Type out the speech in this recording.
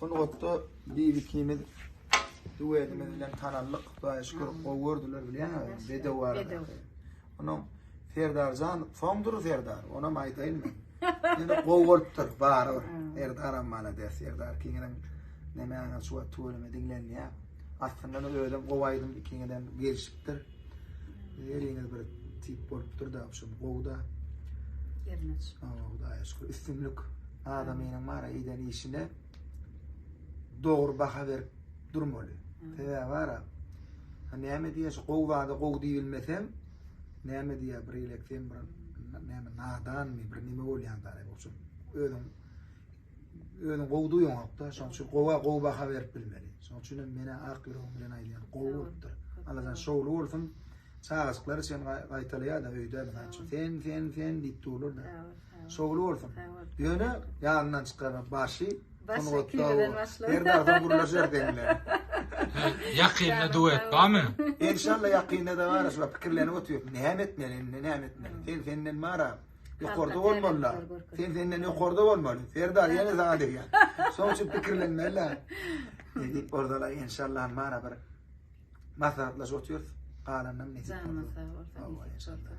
Sungatda Bibi ikimiz duetimiz bilen tanaldyk. Hudaýa şükür gowy gördüler bilýäňmi? Bedew barada. Onuň Serdarjan soňdur Serdar. Onam aýdaýyn men. Ýöne gowy bolupdyr barybir. Serdaram malades. Serdar ikiňiziň nemäňiz şu wagt tüweleme diňlenýär. Aslynda da özem gowy aýdym ikiňizem gelişipdir. Heriňiz bir tip bolupdyr-da, şu gowy-da. Ýerine düşüp. Hudaýa şükür üstünlik adamynyň bara eden işine dogry baha berip durmaly. Sebäbi bara näme diýýär şu gowy zada gowy diýilmeseň näme diýýär bir elek sen bir näme nadanmy bir neme bolýan zada bolsa özüň özüň gowy duýaňokda şonuň üçin gowa gowy baha berip bilmeli. Şonuň üçin hem menä ak ýüregim bilen aýdýan gowy bolupdyr. Allajan şowly bolsun. Çagajyklar üçin gaýtalaýar-da öýde mysal üçin sen sen sen diýip durlar-da. Şowly bolsun. Ýöne ýadyndan çykarma başy sungatda Serdar soň gürleşer seň bilen. Ýakynda duet barmy? Enşalla ýakynda-da bar şular pikirlenip otyr. Näme etmeli indi näme etmeli? Sen senden bar-a. Ýokarda bolmaly-la. Sen senden ýokarda bolmaly. Serdar ýene saňa degýär. Şonuň üçin pikirlenmeli-la. Diýip bolsa-la enşalla bar-a bir Maslahatlaşyp otyrys. Galanynam nesip bolsa. Janyňyz sag bolsun. Hawa, inşallah.